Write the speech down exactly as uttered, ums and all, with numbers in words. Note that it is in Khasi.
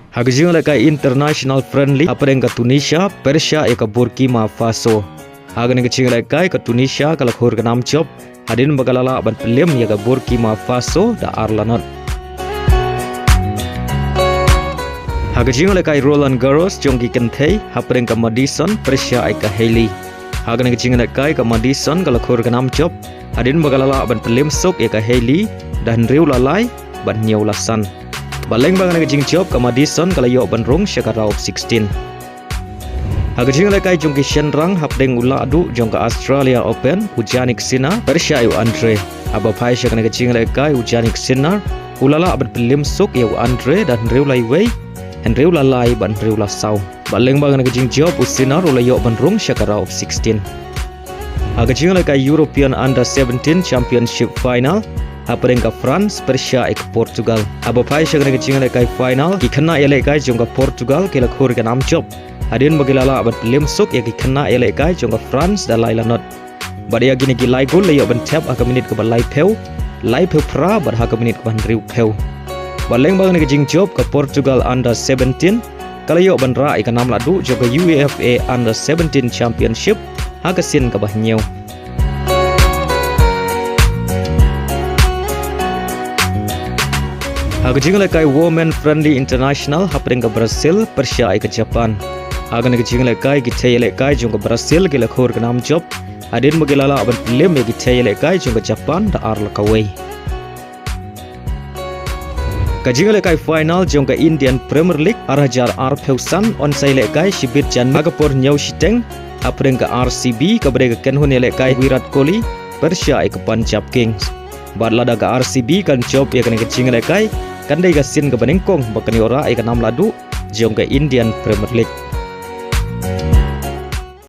Ha ka jingïalehkai international friendly hapdeng ka Tunisia pyrshah ïa ka Burkina Faso. Ha kane ka jingïalehkai ka Tunisia ka la khur ka nam jop hadien ba ka la lah ban pynliem ïa ka Burkina Faso da ar la not. Ha ka jingïalehkai Roland Garros jong ki kynthei hapdeng ka Madison pyrshah ïa ka Hailey. Ha kane ka jingïalehkai ka Madison ka la khur ka nam jop hadien ba ka la lah ban pynliem suk ïa ka Hailey da hynriew la lai bad hynñiew la san. Bad lyngba kane ka jingjop ka Madison ka la ïoh ban rung sha ka round of sixteen. Ha ka jingïalehkai jong ki shynrang hapdeng u lahduh jong ka Australia Open u Jannik Sinner pyrshah ïa u Andre. Haba phai sha kane ka jingïalehkai u Jannik Sinner u la lah ban pynliem suk ïa u Andre da hynriew la iwei, hynriew la lai bad hynriew la saw. Bad lyngba kane ka jingjop u Sinner u la ïoh ban rung sha ka round of sixteen. Ha ka jingïalehkai European Under seventeen Championship Final hapdeng ka France pyrshah ïa ka Portugal. Haba phai sha kane ka jingïalehkai final ki khynnah ïalehkai jong ka Portugal ki la khur ka nam jop hadien ba ki la lah ban pynliem suk ïa ki khynnah ïalehkai jong ka France da lai la not. Bad ïa kine ki lai gol la ïoh ban thep ha ka minit kaba laiphew, laiphew phra bad ha ka minit kaba hynriewphew. Bad lyngba kane ka jingjop ka Portugal Under seventeen ka la ïoh ban rah ïa ka nam lahduh jong ka UEFA Under seventeen Championship ha ka sien kaba hynñiew. Ha ka jingïalehkai Women Friendly International hapdeng ka Brazil pyrshah ïa ka Japan. Ha kane ka jingïalehkai ki thei ïalehkai jong ka Brazil ki la khur ka nam jop hadien ba ki la lah ban pynliem ïa ki thei ïalehkai jong ka Japan da ar la kawei. Ka jingïalehkai final jong ka Indian Premier League ar hajar arphew san yn sa ïalehkai shibit jan ha ka por hynñiew shiteng hapdeng ka R C B kaba dei ka kynhun ïalehkai Virat Kohli pyrshah ïa ka Punjab Kings. Bad lada ka R C B kan jop ïa kane ka jingïalehkai kan dei ka sien kaba nyngkong ba kan ïoh rah ïa ka nam lahduh jong ka Indian Premier League.